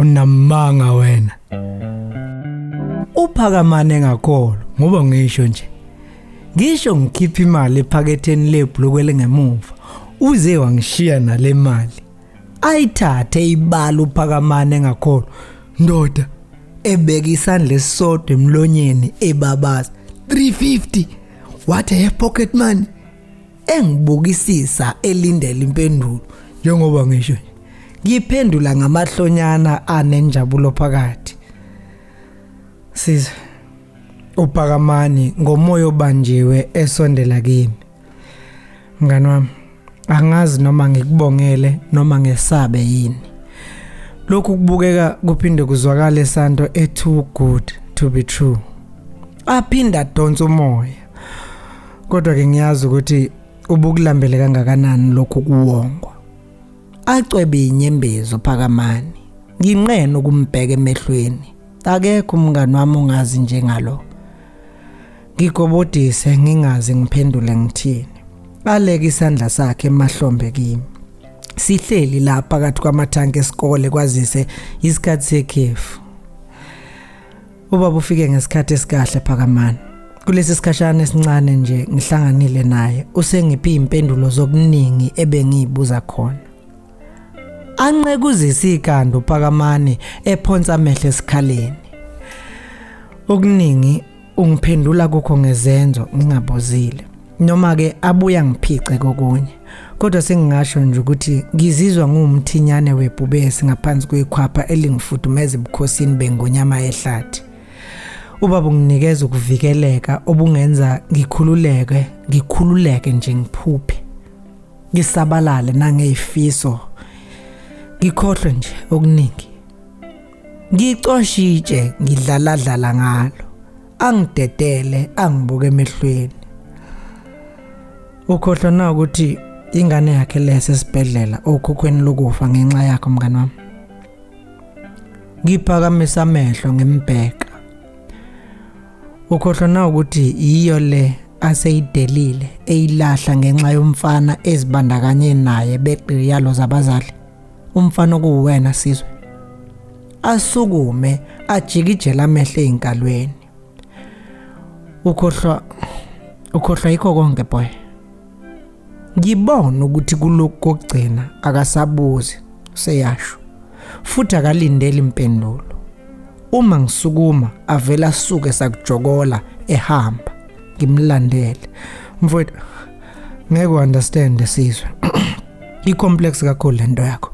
Unamanga wena. Uphakamane ngakholwa ngoba ngisho nje. Ngisho ngikhipha imali ephaketheni lebhulukwe elingemuva. Uze wangishiya nale mali. Ayithathe ibala uphakamane ngakholwa. Ndoda ebeka isandla esisodwa emlonyeni ebabaza 350 what a pocket money engibukisisa elindele impendulo njengoba ngisho nje ngiphendula ngamahlonyana anenjabulo phakathi sizwe uphakamani ngomoya obanjiwe esondela kimi mngani wami angazi noma ngikubongele noma ngesabe yini lokhu kubukeka kuphinde kuzwakale santo e too good to be true aphinda adonsa umoya kodwa ke ngiyazi ukuthi ubukulambele kangakanani lokhu kuwongwa acwebe inyembezi uphakamani nginqena ukumbheka emehlweni akekho umngani wami ongazi njengalo ngigobodise ngingazi ngiphendule ngithini aleke isandla sakhe emahlombe kimi sihleli la phakathi kwamathanki esikole kwazise isikhathi sekhefu Ubaba ufike ngesikhathi esikahle Phakamani. Kulesi sikhashana esincane nje ngihlanganile naye usengiphe impendulo zokuningi ebengiyibuza khona. Anqekuzisa ikhanda uPhakamani ephonsa amehlo esikhaleni. Okuningi ungiphendula kukho ngezenzo ngingabuzile. Noma ke abuya ngiphice kokunye. Kodwa sengingasho nje ukuthi ngizizwa ngiwumthinyane webhubesi ngaphansi kwekhwapha elingifudumeza ebukhosini bengonyama yehlathi. Ubaba unginikeza ukuvikeleka obungenza ngikhululeke, ngikhululeke nje ngiphuphe. Ngisabalale nangezifiso. Ngikhohlwe nje okuningi. Ngicoshe itshe ngidlaladlala ngalo. Angidedele angibuke emehlweni. Ukhohlwa na ukuthi ingane yakhe lese esibhedlela okhukhweni lokufa ngenxa yakho mngani wami. Ngiphakamisa amehlo ngimbheka. Ukhohlwa na ukuthi yiyo le aseyidelile eyilahla ngenxa yomfana ezibandakanye naye beqiyalo zabazali. Umfana okuwena sizwe. Asukume ajikijela amehlo einkalweni. Ukhohlwa ukhohlwa yikho konke boy. Ngibona ukuthi kulokhu kokugcina akasabuzi useyasho. Futhi akalindeli impendulo. Uma ngisukuma avela asuke sakujokola ehamba ngimlandele. Mfowethu ngeke understand sizwe. I-complex kakhulu lento yakho.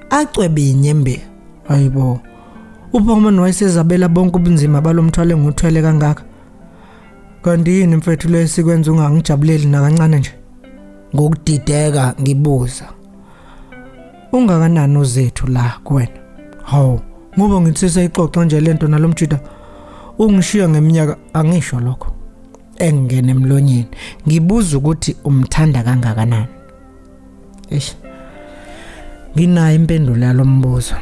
Acwebe inyembe. Hayibo. UPhakamani wayesezabela bonke ubunzima balomthwalo enguthwele kangaka. Kanti yini mfethu lesikwenza ungangijabuleli nakancane nje? Ngokudideka ngibuza. Ungakanani uzethu la kuwena? Hawu, ngoba ngithi sesayixoxa nje lento nalomjida. Ungishiya ngeminyaka angisho lokho. Engene emlonyeni. Ngibuza ukuthi umthanda kangakanani. Eish. Nginayo impendulo yalombuzo.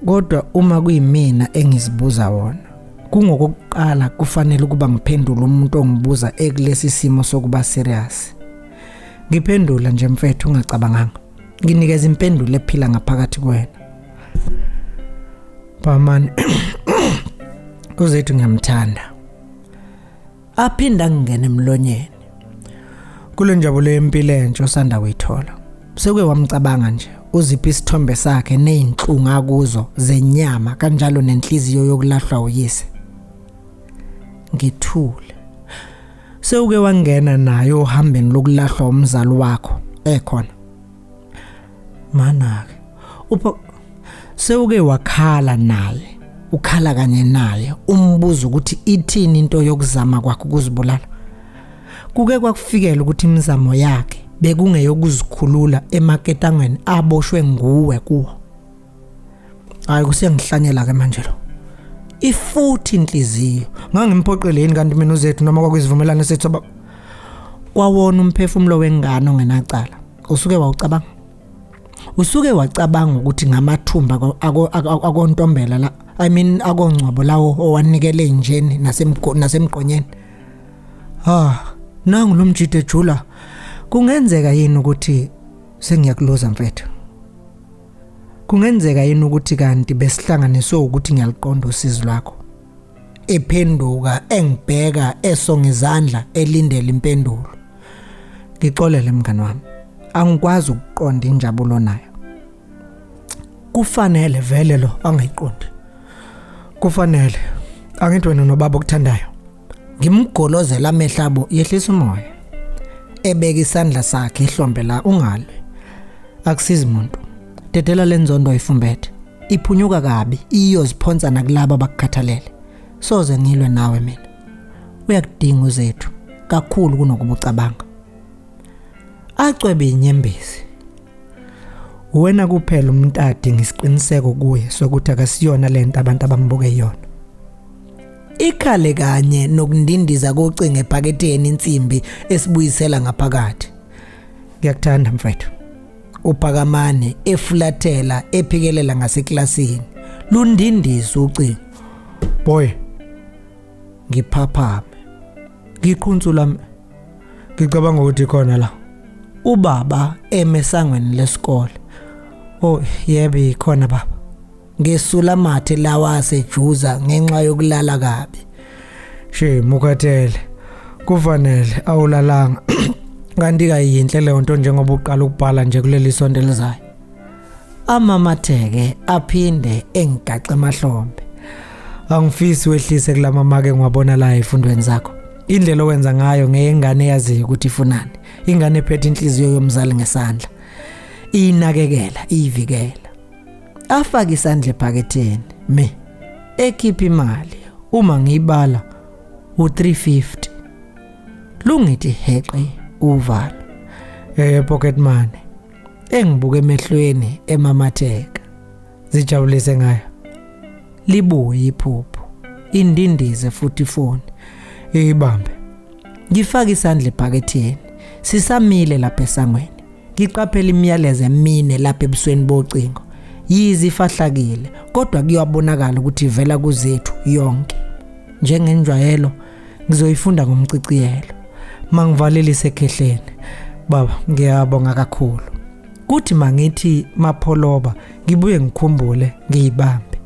Kodwa uma kuyimina engizibuza wona, kungokokuqala kufanele ukuba ngiphendule umuntu ongibuza ekulesi simo sokuba serious. Ngiphendula nje mfethu ungacabanganga. Nginikeza impendulo ephila ngaphakathi kuwena. Phamani. Uzethu ngiyamthanda. Aphinda angene emlonyeni. Kule njabulo yempilo entsha osanda kuyithola. Sekuke wamcabanga nje uziphi isithombe sakhe nezinhlungu akuzo zenyama kanjalo nenhliziyo yokulahlwa uyise. Ngithule. Sewuke wangena naye ohambeni lokulahlwa umzali wakho ekhona. Mana-ke upha sewuke wakhala naye ukhala kanye naye umbuza ukuthi ithini into yokuzama kwakhe ukuzibulala. Kuke kwakufikela ukuthi imizamo yakhe bekungeyokuzikhulula emaketangweni aboshwe nguwe kuwo. Hayi kusengihlanyela ke manje lo. Ifuthi inhliziyo. Ngangimphoqele yini kanti mina uzethu noma kwakuyizivumelwano sethu aba kwawona umphefumulo wengane ongenacala. Usuke wawucabanga? Usuke wacabanga ukuthi ngamathumba akontombela la I mean akongcwabo lawo owanikele injeni nasemgqonyeni. Ah, nangu lo mjide ejula. Kungenzeka yini ukuthi sengiyakuloza mfethu? Kungenzeka yini ukuthi kanti besihlanganiswe ukuthi ngiyaliqonda usizi lwakho? Ephenduka engibheka esonga izandla elindele impendulo. Ngixolele mngani wami. Angikwazi ukuqonda injabulo nayo. Kufanele vele lo angayiqondi. Kufanele. Angithi wena nobaba okuthandayo. Ngimgolozela amehlo abo yehlisa umoya. Ebeka isandla sakhe ehlombe la ungalwe. Akusizi muntu. Dedela lenzondo ayifumbethe. Iphunyuka kabi iyoziphonsa nakulabo abakukhathalele. Soze ngilwe nawe mina. Uyakudinga uzethu kakhulu kunokuba ucabanga. Acwebe inyembezi. Uwena kuphela umntadi ngisiqiniseko kuye sokuthi akasiyona lento abantu abambuke yona. Ikhale kanye nokundindiza kocingo ebhaketheni insimbi esibuyisela ngaphakathi. Ngiyakuthanda mfethu. Uphakamane efulathela ephikelela ngaseklasini. Lundindisa ucingo. Boy, ngiphaphame. Ngiqhunsula ngicabanga ukuthi khona la. Ubaba emesangweni lesikole. Oh yebo ikhona baba. Ngesula amathe lawa asejuza ngenxa yokulala kabi. She mukhathele. Kufanele awulalanga. Kanti kayinhle leyo nto njengoba uqala ukubhala nje kuleli sonto elizayo. Amamatheke aphinde engigaxe emahlombe. Angifisi wehlise kulama make ngiwabona la efundweni zakho. Indlela owenza ngayo ngeyengane eyaziyo ukuthi ifunani. Ingane ephethe inhliziyo yomzali ngesandla. Iyinakekela, iyivikela. Afake isandla ephaketheni me ekhipha imali uma ngiyibala u350 lungithi heqe uvalo eh pocket money engibuka emehlweni emamatheka zijabulise ngayo libuye iphupho indindize futhi ifoni ibambe ngifaka isandla ebhaketheni sisamile lapha esangweni Ngiqaphela imiyalezo emine lapha ebusweni bocingo. Yize ifahlakile, kodwa kuyabonakala ukuthi ivela kuzethu yonke. Njengenjwayelo, ngizoyifunda ngomciciyelo. Mangivalelise ekhehleni. Baba, ngiyabonga kakhulu. Kuthi mangithi mapholoba, ngibuye ngikhumbule ngiyibambe.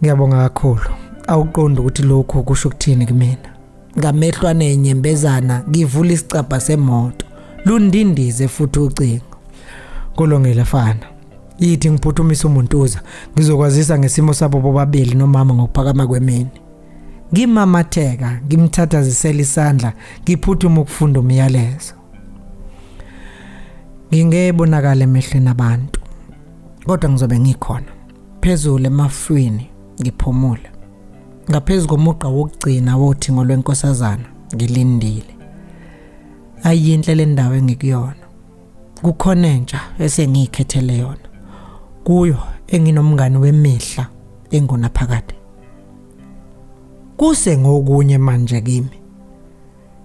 Ngiyabonga kakhulu. Awuqondi ukuthi lokhu kusho ukuthini kumina. Ngamehlo anenyembezana ngivula isicabha semoto lundindize futhi ucingo kulungile fana yithi ngiphuthumisa umuntuza ngizokwazisa ngesimo sabo bobabili nomama ngokuphakama kwemini ngimamatheka ngimthathazisela isandla ngiphuthuma ukufunda umyalezo ngingebonakala emehlweni abantu kodwa ngizobe ngikhona phezulu emafwini ngiphumule Ngaphezu komugqa wokugcina wothingo lwenkosazana ngilindile. Ayinhle le ndawo engikuyona. Kukhona entsha esengiyikhethele yona. Kuyo enginomngani wemihla engunaphakade. Kuse ngokunye manje kimi.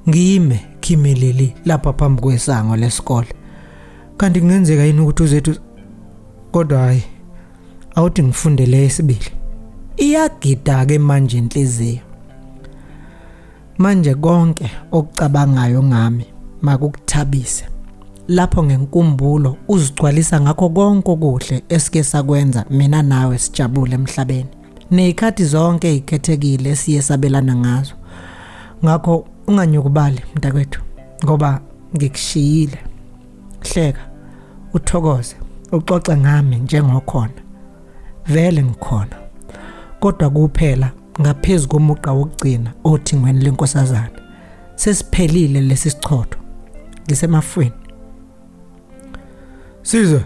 Ngime khimilili lapha phambi kwesango lesikole. Kanti kungenzeka yini ukuthi uzethu kodwa hayi awuthi ngifundele esibili. Iyagida ke manje inhliziyo. Manje konke okucabangayo ngami makukuthabise. Lapho ngenkumbulo uzigcwalisa ngakho konke okuhle esike sakwenza mina nawe sijabule emhlabeni. Nezikhathi zonke ezikhethekile esiye sabelana ngazo. Ngakho unganyukubali mntakwethu ngoba ngikushiyile. Hleka, uthokoze, uxoxe ngami njengokhona. Vele ngikhona. Kodwa kuphela ngaphezu komugqa wokugcina othingweni lenkosazana. Sesiphelile lesi sichotho. Ngisemafwini. Sizwe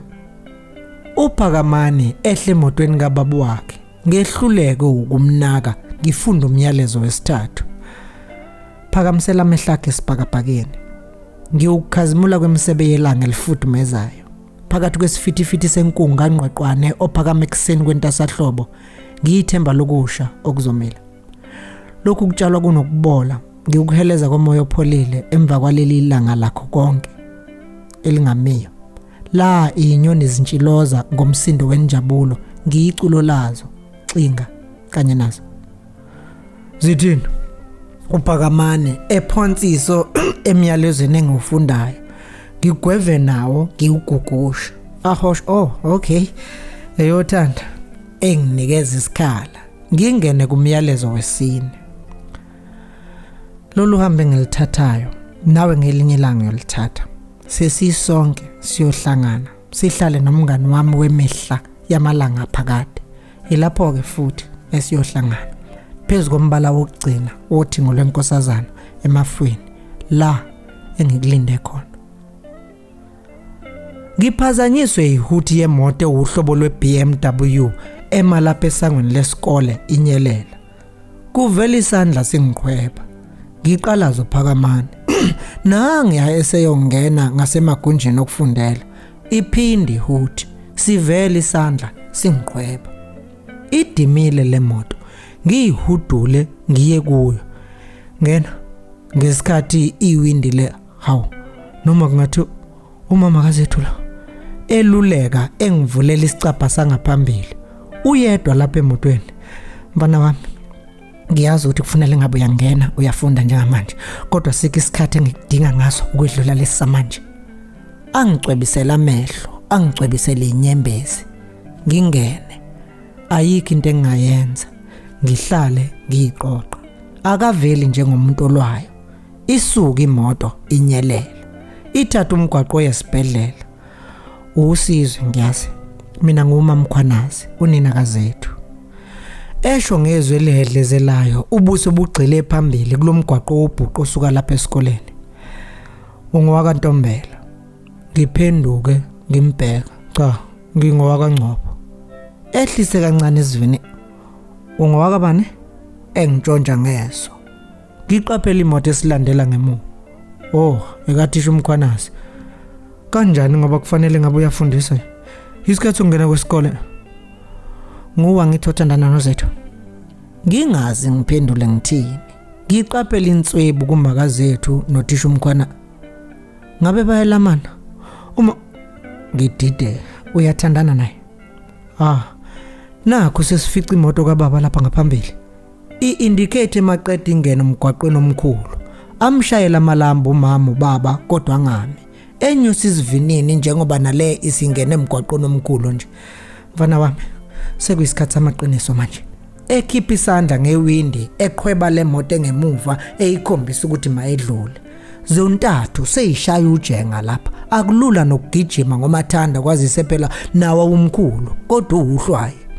uPhakamani ehle emotweni kababa wakhe ngehluleke ukumnaka ngifunda umyalezo wesithathu. Phakamisela amehlo akhe esibhakabhakeni. Ngiwukukhazimula kwemisebe yelanga elifudumezayo. Phakathi kwesifithifithi senkungu kangqwaqwane ophakama ekuseni kwentasahlobo, ngiyithemba lokusha okuzomila. Lokhu kutshalwa kunokubola, ngiwukuheleza komoya opholile emva kwaleli langa lakho konke elingamiyo. La iyinyoni zintshiloza ngomsindo wenjabulo, ngiyiculo lazo, cinga kanye nazo. Zithini? Uphakamane ephonsiso emyalezweni engiwufundayo. Ngigweve nawo ngiwugugusha. Ahosh oh okay. Eyothanda enginikeza isikhala ngingene kumyalezo wesine. Lolu hambo engilithathayo nawe ngelinye ilanga uyolithatha. Sesisonke siyohlangana sihlale nomngani wami wemihla yamalanga aphakade. Yilapho-ke futhi esiyohlangana phezu kombala wokugcina wothingo lwenkosazana emafwini la engikulinde khona. Ngiphazanyiswe yihuthi yemoto ewuhlobo lwe-BMW ema lapha esangweni lesikole inyelela. Kuvela isandla singiqhweba. Ngiqalaza uphakamane. Nangiya eseyongena ngasemagunjini okufundela. Iphindi ihuthi. Sivela isandla singiqhweba. Idimile le moto. Ngiyihudule ngiye kuyo. Ngena ngesikhathi iwindi le hawu noma kungathi umama kazethu la eluleka engivulela isicabha sangaphambili uyedwa lapha emotweni mfana wami ngiyazi ukuthi kufanele ngabe uyangena uyafunda njengamanje kodwa sikho isikhathi engikudinga ngaso ukwedlula lesi samanje angicwebisela amehlo angicwebisele inyembezi ngingene ayikho into engingayenza ngihlale ngiyiqoqa akaveli njengomuntu olwayo Isuke imoto inyelela. Ithatha umgwaqo oyesibhedlela. Usizwe ngiyazi. Mina nguma Mkhwanazi, unina kaZethu. Esho ngezwi elihedlezelayo, ubuso bugxile phambili kulomgwaqo wobhuqo osuka lapha esikoleni. UngowakaNtombela. Ngiphenduke ngimbheka. Cha, ngingowakaNgcobo. Ehlise kancane isivini. Ungowakabani? Engitshontsha ngeso. Ngiqaphela imoto esilandela ngemuva. Oh, ekathisha umkhwanazi. Kanjani ngoba kufanele ngabe uyafundisa nje. Isikhathi sokungena kwesikole. Nguwa ngithi othandana noZethu. Ngingazi ngiphendule ngithini. Ngiqaphela inswebu kumakazethu nothisha umkhwana. Ngabe bayalamana? Uma ngidide uyathandana naye. Ah, nakho sesifica imoto kababa lapha ngaphambili. I-indicate maqeda ingene umgwaqweni omkhulu. Amshayela amalambu umama ubaba kodwa angami. Enyusa isivinini njengoba nale isingene emgwaqweni omkhulu nje. Mfana wami, sekuyisikhathi samaqiniso manje. Ekhipha isandla ngewindi eqhweba lemoto engemuva eyikhombisa ukuthi mayedlule. Zontathu seyishaya ujenga lapha. Akulula nokugijima ngomathanda kwazise phela nawo umkhulu kodwa uwuhlwaye.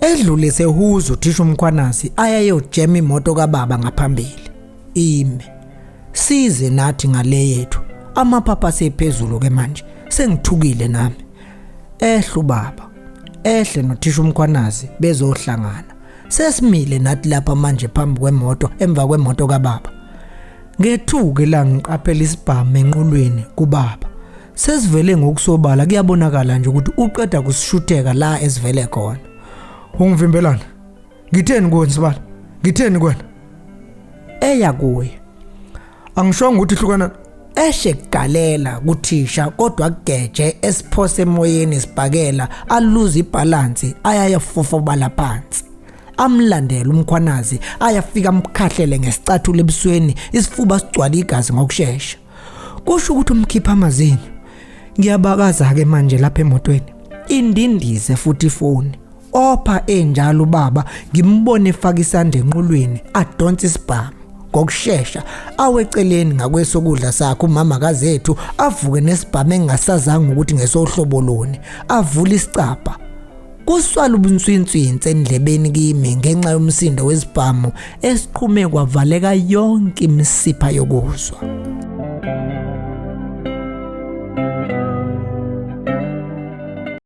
Edlule sehuza uthisha uMkhwanazi ayayojema imoto kababa ngaphambili. Ime. Size nathi ngale yethu. Amaphapha asephezulu ke manje. Sengithukile nami. Ehla ubaba. Ehle nothisha uMkhwanazi bezohlangana. Sesimile nathi lapha manje phambi kwemoto emva kwemoto kababa. Ngethuke la ngiqaphela isibhamu enqulwini kubaba. Sesivele ngokusobala kuyabonakala nje ukuthi uqeda kusishutheka la esivele khona. Ungivimbelana. Ngitheni kuwe Nsibala? Ngitheni kuwena? Eya kuye. Angishongo ukuthi hlukana eshe kugalela kuthisha kodwa kugeje esiphose emoyeni isibhakela aluze ibhalansi ayayafofobala phansi. Amlandela umkhwanazi ayafika amkhahlele ngesicathulo ebusweni isifuba sigcwala igazi ngokushesha. Kusho ukuthi umkhipha amazinyo. Ngiyabakaza ke manje lapha emotweni. Indindize futhi ifoni. Opha enjalo ubaba ngimbone efaka isandla enqulwini adonse isibhamu ngokushesha aweceleni ngakwesokudla sakhe umama kazethu avuke nesibhamu engingasazanga ukuthi ngesohlobo luni avule isicabha Kuswala ubunswinswinsi endlebeni kimi ngenxa yomsindo wesibhamu esiqhume kwavaleka yonke imisipha yokuzwa.